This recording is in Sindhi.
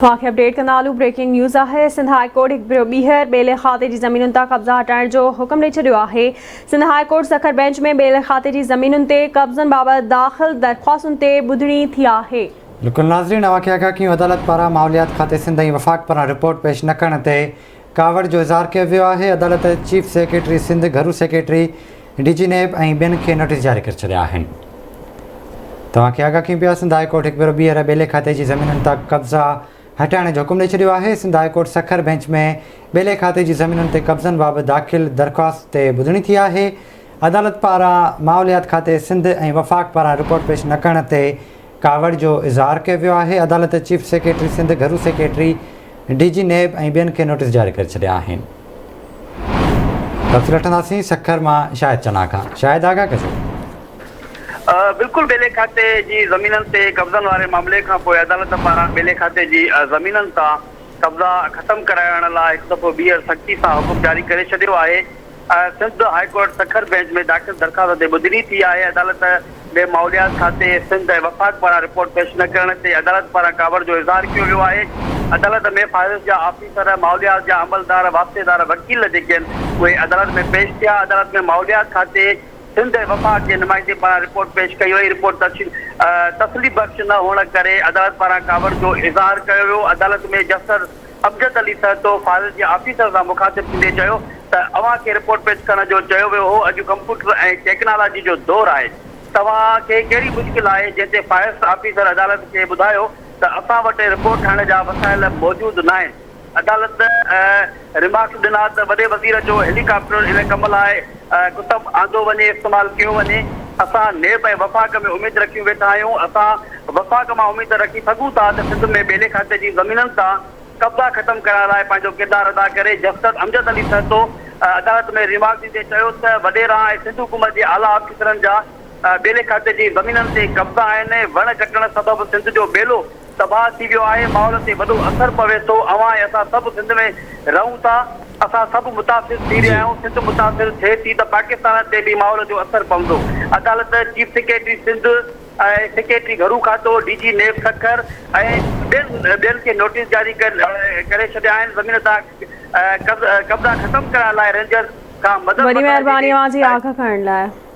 اوهان کي اپڊيٽ ڪندا هلون بريڪنگ نيوز آهي سنڌ هاء ڪورٽ هڪ ڀيرو ٻيهر ٻيلي کاتي جي زمينن تان قبضا هٽائڻ جو حڪم ڏئي ڇڏيو آهي Sindh high court Sukkur bench ۾ ٻيلي کاتي جي زمينن تي قبضن بابت داخل درخواستن تي ٻڌڻي ٿي آهي. بلڪل ناظرين اوهان کي آگاهه ڪيون عدالت پاران ماحوليات کاتي سنڌ ۽ وفاق پاران رپورٽ پيش نه ڪرڻ تي ڪاوڙ جو اظهار ڪيو ويو آهي عدالت چيف سيڪريٽري سنڌ گهرو سيڪريٽري ڊي جي نيب ۽ ٻين کي نوٽيس جاري ڪري ڇڏيا آهن. توهان کي آگاهه ڪيون پيا سنڌ هاء ڪورٽ هڪ ڀيرو ٻيهر ٻيلي کاتي جي زمينن تان قبضا هٽائڻ جو حڪم ڏئي ڇڏيو آهي. Sindh high court Sukkur bench ۾ ٻيلي کاتي جي زمينن تي قبضن بابت داخل درخواست تي ٻڌڻي ٿي آهي. عدالت پاران ماحوليات کاتي سنڌ ۽ وفاق پاران رپورٽ پيش نه ڪرڻ تي ڪاوڙ جو اظهار ڪيو ويو آهي. عدالت چيف سيڪريٽري سنڌ، گهرو سيڪريٽري، ڊي جي نيب ۽ ٻين کي نوٽيس جاري ڪري ڇڏيا آهن. تفصيل وٺنداسين سکر مان شاهد چنا کان. شاهد آگاهه ڪجو. بلڪل ٻيلي کاتي جي زمينن تي قبضن واري معاملي کان پوء عدالت پاران ٻيلي کاتي جي زمينن تان قبضا ختم ڪرائڻ لاء هڪ دفعو ٻيهر سختي سان حڪم جاري ڪري ڇڏيو آهي. Sindh high court Sukkur bench ۾ داخل درخواست تي ٻڌڻي ٿي آهي، عدالت ۾ ماحوليات کاتي سنڌ ۽ وفاق پاران رپورٽ پيش نه ڪرڻ تي عدالت پاران ڪاوڙ جو اظهار ڪيو ويو آهي، عدالت ۾ فاريسٽ جا آفيسر، ماحوليات جا عملدار، واسطيدار وڪيل جيڪي آهن اهي عدالت ۾ پيش ٿيا، عدالت ۾ ماحوليات کاتي سنڌ ۽ وفاق جي نمائندي پاران رپورٽ پيش ڪئي وئي، رپورٽ تسلي بخش نه هئڻ ڪري عدالت پاران ڪاوڙ جو اظهار ڪيو ويو، عدالت ۾ جسٽس امجد علي سهتو فاريسٽ جي آفيسر سان مخاطب ٿيندي چيو ته اوهان کي رپورٽ پيش ڪرڻ جو چيو ويو هو، اڄ ڪمپيوٽر ۽ ٽيڪنالاجي جو دور آهي، توهان کي ڪهڙي مشڪل آهي، جنهن تي فاريسٽ آفيسر عدالت کي ٻڌايو ته اسان وٽ رپورٽ ٺاهڻ جا وسائل موجود ناهن، عدالت ريمارڪس ڏنا ته وڏي وزير جو هيلي ڪاپٽر ان ڪم لاء ڪتب آندو وڃي استعمال ڪيو وڃي، اسان نيب ۽ وفاق ۾ اميد رکيون ويٺا آهيون، اسان وفاق مان اميد رکي سگهون ٿا ته سنڌ ۾ ٻيلي کاتي جي زمينن تان قبضا ختم ڪرائڻ لاء پنهنجو ڪردار ادا ڪري، جسٽس امجد علي سهتو عدالت ۾ ريمارڪس ڏيندي چيو ته وڏيرا ۽ سنڌ حڪومت جي اعليٰ آفيسرن جا ٻيلي کاتي جي زمينن تي قبضا آهن، وڻ ڪٽڻ سبب سنڌ جو ٻيلو تباهه ٿي ويو آهي، ماحول تي وڏو اثر پوي ٿو، اوهان ۽ اسان سڀ سنڌ ۾ رهون ٿا، اسان سڀ متاثر ٿي رهيا آهيون، سنڌ متاثر ٿئي ٿي ته پاڪستان تي به ماحول جو اثر پوندو، عدالت چيف سيڪريٽري سنڌ ۽ سيڪريٽري گهرو کاتو، ڊي جي نيب سکر ۽ ٻين ٻين کي نوٽيس جاري ڪري ڇڏيا آهن، زمين تان قبضا ختم ڪرائڻ لاء رينجرز کان مدد وڏي وٺڻ جي مهرباني به اوهان جي آگاهه ڪرڻ لاء.